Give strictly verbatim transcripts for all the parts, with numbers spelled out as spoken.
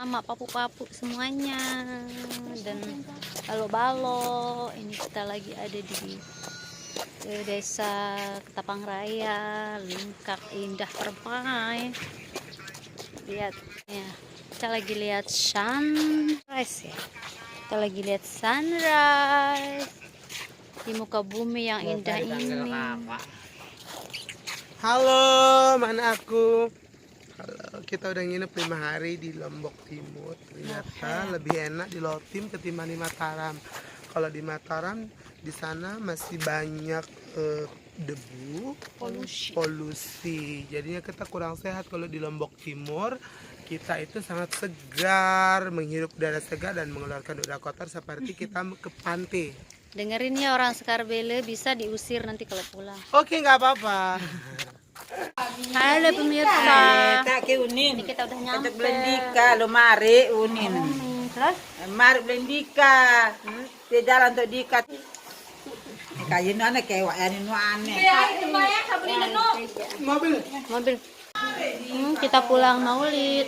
Sama papu-papu semuanya. Dan balo-balo. Ini kita lagi ada di, eh, desa Ketapang Raya, Lingkak Indah Permai. Lihat ya, kita lagi lihat sunrise ya. Kita lagi lihat sunrise di muka bumi yang indah ini. Halo, mana aku? Halo, kita udah nginep lima hari di Lombok Timur. Ternyata lebih enak di Lotim ketimbang di Mataram. Kalau di Mataram, di sana masih banyak eh, debu, polusi. Jadinya kita kurang sehat. Kalau di Lombok Timur, kita itu sangat segar, menghirup udara segar dan mengeluarkan udara kotor seperti kita ke pantai. Dengerin ya orang Sekar Bele, bisa diusir nanti kalau pulang. Oke, nggak apa-apa. Halo pemirsa. Tak ke unin. Ini kita udah nyampe. Untuk belendika lo mari unin. Terus Mari belendika. Dia jalan untuk dika. Kayu nana kewak yani nu aneh. Mobil. Mobil. Hmm, kita pulang Maulid.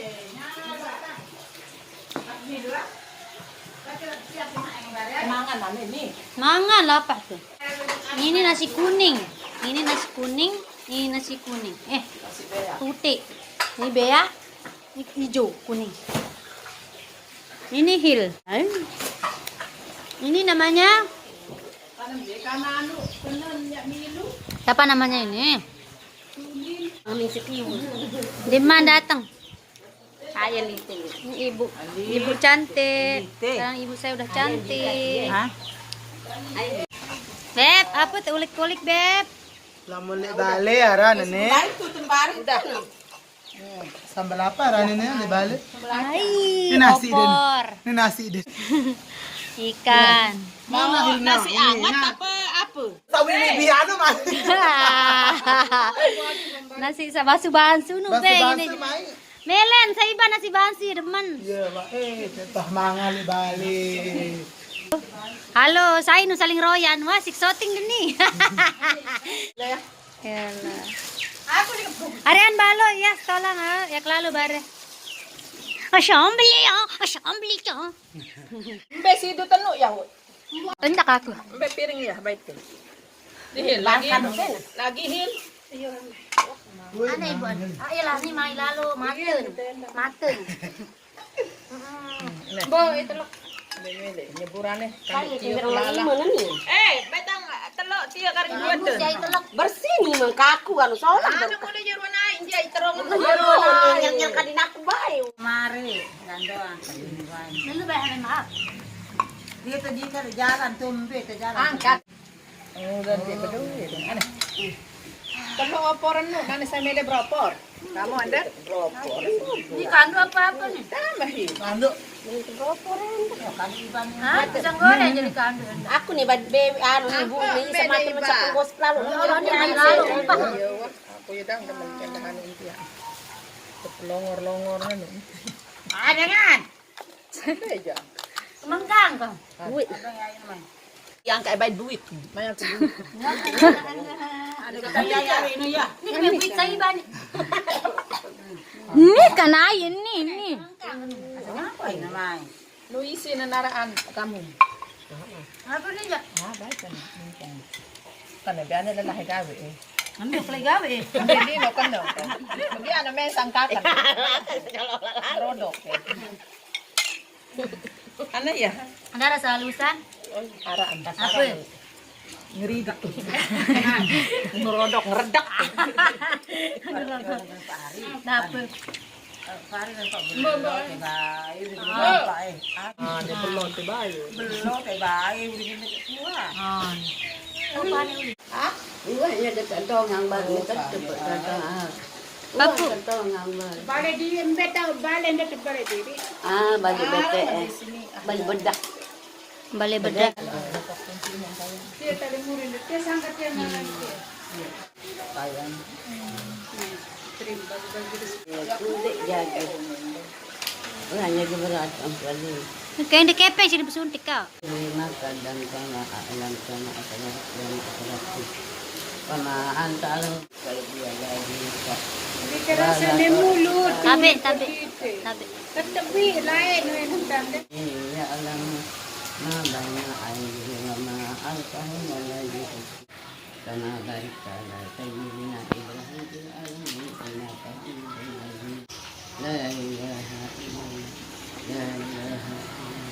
Mangan ame ni. Mangan lah apa tuh? Ini nasi kuning. Ini nasi kuning. Ini nasi kuning. Eh, putih. Ini bea. Ini hijau, kuning. Ini hil. Ini namanya siapa namanya ini? Amin sekiu. Diman datang. Saya liting. Ini ibu. Ibu cantik. Sekarang ibu saya udah cantik. Hah? Beb, apa tuh ulik-ulik, Beb? Lamun lek bale aran ne. Baik tuh tembari dah. Sambal apa aran ne lek bale? Hai, Ini nasi, Den. opor. Ini nasi deh. Ikan. Mana Hilna? Nasi anget apa apa? Tahu ini biar anu mas. Nasi sa- basu-basu nu be ini. Basu-basu mai. Melen, saya iba nasi basi demen. Iya, Pak. Eh, tetah mangan lek bale. Halo, saya nu saling royan. Wah, sik syuting gini. Yalah. Arean balo ya, tolong ah, ya kelalu bare. Assembly ya, assembly ya. Mbe sidu tenuk ya, Wut? Endak aku. Mbe piring ya, baik tuh. Dihil lagi. Lagi hil. Aneh ibu. Ah, iyalah ni mai lalu maten. Maten. Bo itu lo. Nyeburane kan tiup lala. Eh, betang telok tiup kari buat tu. Saya telok. Bersih ni mengkaku anu solah. Anu kudu jeruan aing dia iterong. Yang yang kadin aku bae. Mari, gandoan. Dulu bae maaf. Dia tu jika jalan tumbe tu jalan. Angkat. Oh, dan dia peduli. Aneh. Telok oporan nu, mana saya mele beropor. Kamu anda? Ini kandu apa-apa nih? Tambah hi. Anduk. Hah? Pisang goreng jadi kandu. Aku ni bad baby anu ni bu ni semacam macam gosip lalu. Kalau ini lain lalu. Aku ya dang demen kendahan itu ya. Longor-longor anu. Ah, jangan. Beja. Mengkang kau. Wih. Yang kayak baik duit. Banyak duit. Ada kaya ini ya. Ini punya duit saya banyak. Ini kan air ni ni. Apa ini namanya? Lu isi nenaraan kamu. Apa ni ya? Ah, baik kan. Kan biar ada lelah gawe eh. Ambil play gawe. Jadi lo kan dong. Dia ana mesang kakan. Rodok. Aneh ya? Ada rasa halusan? Araan. Apa? Ngeridak. Ngerodok, ngeredak. Nah, apa? Mbak, mbak. Mbak, mbak. Ah, dia belum tiba ayo. Belum tiba ayo, udah gini ketua. Oh. Apa ni? Iwak nya dekat dong yang baru dekat dekat dong. Ah. Papu. Dekat dong yang baru. Bale di embe tau bale nda te bale diri. Ah, balik B T S. Balik bedak. Balik bedak. Dia tadi murid dia sangka dia malam dia. Payang. Terima bagi-bagi rezeki. Ya, kulit jaga. Hanya berat kali. Kayak yang dikepeng sini pesuntik kau. Lima kadang sama alam sama akhirat yang akhirat. Pamaan tahu kalau dia lagi tak. Kekerasan di mulut. Tabe, tabe. Tabe. Ketepi lain, weh, tentang dia. Iya, alam. Ma baina aidi wa ma khalfahum wa la yuhituna. Kama barakta ala sayyidina Ibrahim fil alamin innaka Hamidum Majid. La ilaha illallah. La ilaha illallah.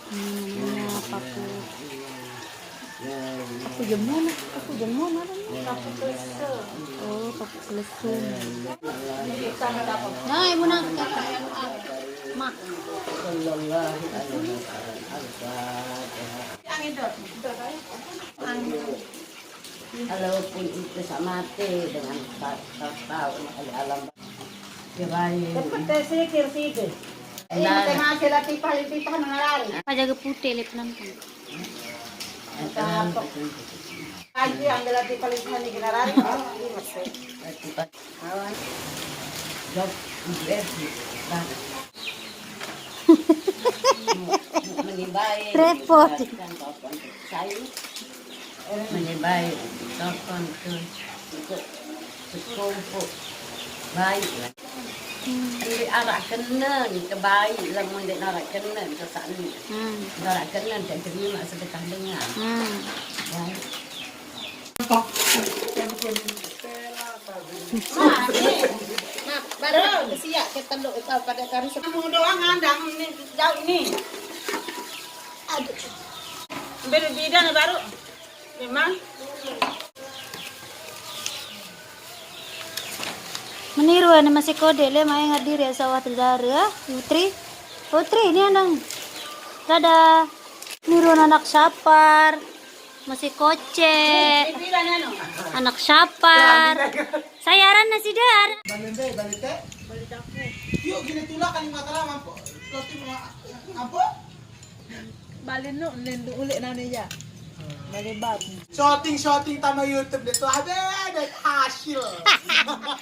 Hmm, ini apa tuh? Aku jemur, aku jemur apa nih? Papu kelesung. Oh, papu kelesung. Nah, ibu nak kata. Mak. Sallallahu alaihi wasallam. Al-Fatihah. Walaupun itu sama mati dengan empat tahun kali alam. Ya, baik. Cepat deh, sikir, sikir. Ini tengah sila tipah, tipah mengalari. Apa jaga putih, lip nonton. Aji yang bela tipah, tipah ni kena lari. Ini masuk. Awan. Jok, ibu F. Menimbai. Repot. Saya Mene baik, tokon ke, untuk sekelompok baik lah. Jadi arak kena ni ke baik lah, mun dek arak kena ke sani. Hmm. Arak kena tak terima sedekah dengan. Hmm. Ya. Nah, baru siap ke teluk itu pada kari. Kamu doang ngandang ni, jauh ni. Aduh. Beda-beda ni baru. Memang. Meniru ane masih kode le, main ngadiri ya sawah tedara, ah. Putri. Putri, ini anang. Dadah. Niru anak sapar. Masih kocek. Ini bilang anu. Anak sapar. Sayaran nasi dar. Balik deh, balik teh. Yuk, gini tulah Kalimantan mampu. Terus mampu. Balik nu, lendu ulik nane ya. Balik bab. Shooting, shooting tambah YouTube deh tuh ada, ada hasil.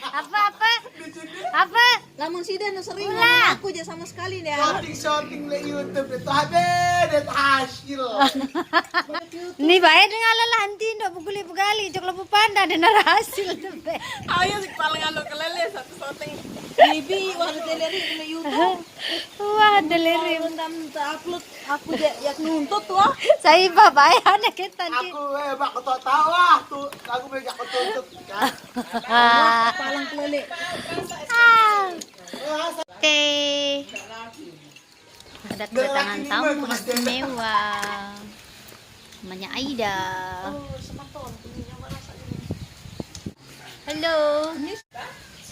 Apa, apa? Lucu deh. Apa? Lamun sida nu sering ngomong aku aja sama sekali deh. Shooting, shooting le YouTube deh tuh ada, ada hasil. Ni bae dengan lelah nanti ndok buguli bugali jok lebu panda ada hasil tuh be. Ayo sih paling anu kelele satu shooting. Bibi waktu teleri kena YouTube. Wah, teleri. Bentar upload. Aku je, ya nuntut tuh. Saya bapak ya, ada ketan. Aku, eh, bak ketok tawa tuh. Aku banyak ketuntut kan. Palang kelele. Ah. Teh. Ada kedatangan tamu istimewa. Namanya Aida. Halo.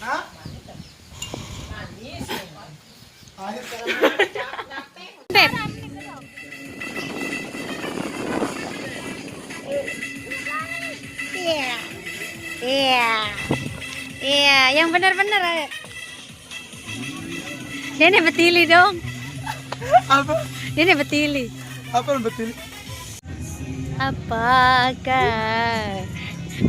Hah? Beb. Iya. Iya. Iya, yang benar-benar, ayo. Dia nih betili dong. Apa? Dia nih betili. Apa yang betili? Apakah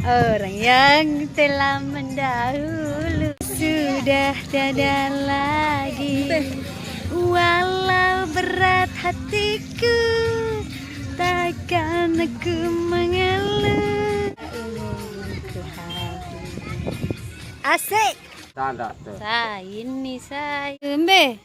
orang yang telah mendahulu sudah tiada lagi? Walau berat hatiku, takkan aku mengeluh. Asik. Tanda tuh. Sa ini sa. Embe.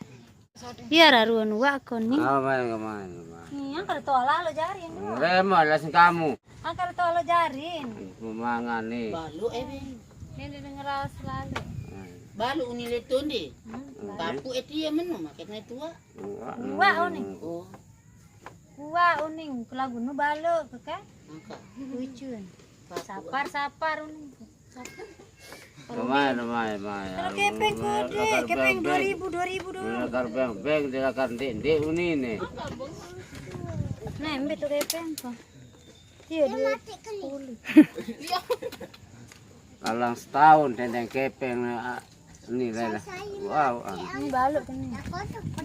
Iya, raruan wak kon ni. Ah, main, main, main. Ni, angkat tu ala lo jarin. Rema, las kamu. Angkat tu ala jarin. Memangan ni. Balu, eh, Bin. Ni dia dengar selalu. Hmm. Balu uni letun di. Hmm. Bapu eti ya menu, makanya tua. Wak, oh, ni. Oh. Wak, uning, kelagu nu balu, ke, ke? Angkat. Ucun. Bapu. Sapar, sapar, uning. Lumayan, lumayan, lumayan. Kalau kepeng kode, kepeng dua ribu, dua ribu dulu. Lakar beng, beng, dia lakar ndik, ndik uni ni. Nah, embe tu kepeng ko. Iya, dua puluh. Kalang setahun tenteng kepeng ni, ah, ni lah. Wow, ah. Ini balu kene.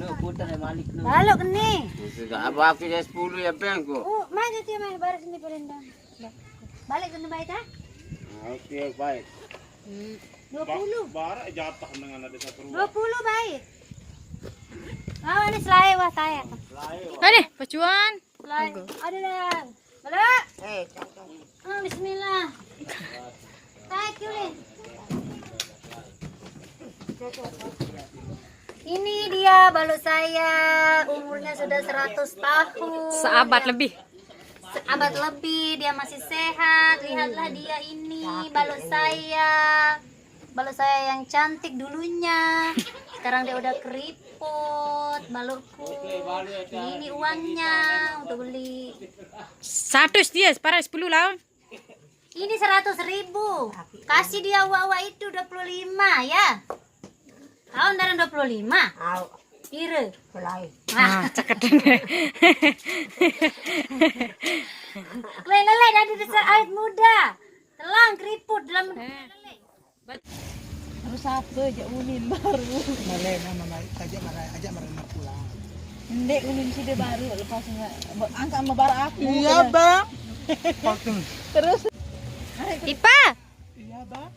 Lu putar ya, Malik, lu. Balu kene. Sudah apa aku ya sepuluh ya, beng ko. Oh, mai dia mai baris ni perendang. Balik ke tempat, ah? Oke, baik. Hmm. Dua puluh. Ba-, barak jatah dengan ada satu ruang. Dua puluh baik. Lawan ni selai wah tayak. Selai wah. Ada, pacuan. Selai. Ada lah. Balik. Eh, cakap. Ah, bismillah. Tayak, Julin. Ini dia balok saya, umurnya sudah seratus tahun. Seabad lebih. Seabad lebih, dia masih sehat. Lihatlah dia ini, balok saya. Balok saya yang cantik dulunya. Sekarang dia udah keriput, balokku. Ini uangnya untuk beli. Satu dia, separuh sepuluh lawan. Ini seratus ribu. Kasih dia uang-uang itu dua puluh lima ya. Tahun dari dua puluh lima. Au, Pire. Pelai. Nah, Ah, ceket. lele dari desa awet muda. Telang keriput dalam lele. Harus apa jak Unin baru. Malena mama ajak mara ajak mara pulang. Ndek, Unin sudah baru lepas nggak angkat sama bara aku. Iya bang. Potong. Terus Ipa. Iya bang.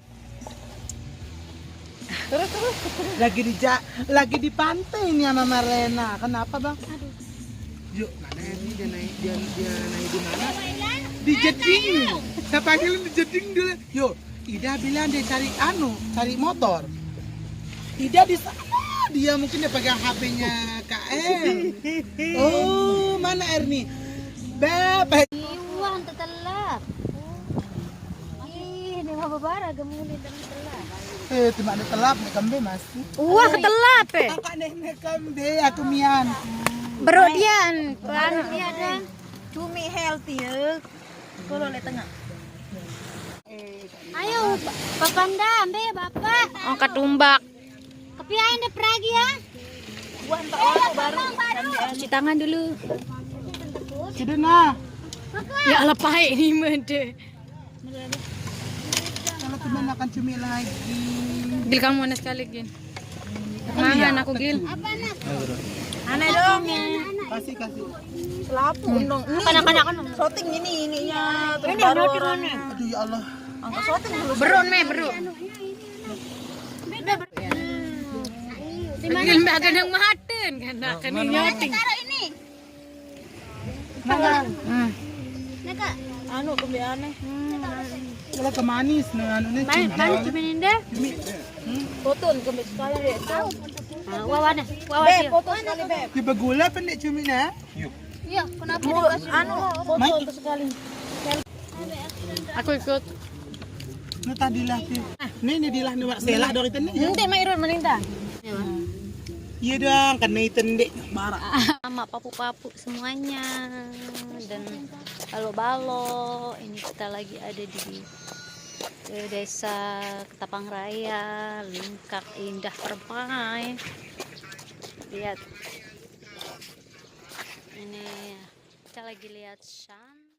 Terus terus. Lagi di ja- lagi di pantai ini sama Marlena. Kenapa bang? Yuk, mana ini dia naik dia dia naik di mana? Di jeding. Saya panggilin di jeding dulu. Yuk, Ida bilang dia cari anu, cari motor. Ida di sana, dia mungkin dia pegang H P-nya K M. Oh, mana Erni? Beb. Iwan tetelap. Ih, ini mah babara gemuni dan tetelap. Eh, cuma ada telap nih kembe masih. Wah, ketelap eh. Kakak nenek kembe aku mian. Beruk dia an. Baru dia ada. Cumi healthy ya. Kalau le tengah. Ayo, Papanda, ambil ya Bapak. Angkat tumbak. Kepiain deh peragi ya. Buat tak orang baru. Cuci tangan dulu. Sudah nah. Ya Allah, pahit ni mende. Kalau teman akan cumi lagi. Gil, kamu mana sekali, Gil? Mangan aku, Gil. Aneh dong. Kasih kasih. Selapu dong. Ini kanak-kanak kan. Shooting ini ininya. Terus baru orangnya. Aduh ya Allah. Angkat shooting dulu. Berun me, berun. Gil, mbak kadang mahaten kan, nak kena nyoting. Taruh ini. Nah, Nah, Kak. Anu kembe aneh. kalau ke manis nih anu nih. Main, main cumin deh. Cumi. Hmm. Foto nih kembe sekali deh. Tahu. Nah, wawa nih, wawa Beb, dia. Foto sekali, Beb. Di begula pendek cumi nah. Iya, kenapa Mau dikasih anu, dulu? Foto Mai. Sekali. Aku ikut. Nah tadi lah tuh. Nih nih dilah nih wak selak dari tadi. Nanti mai Irun meninta. Iya dong, kena itu dek. Sama papu-papu semuanya dan balo-balo. Ini kita lagi ada di eh, desa Ketapang Raya, Lingkak Indah Permai. Lihat ini, kita lagi lihat Shan.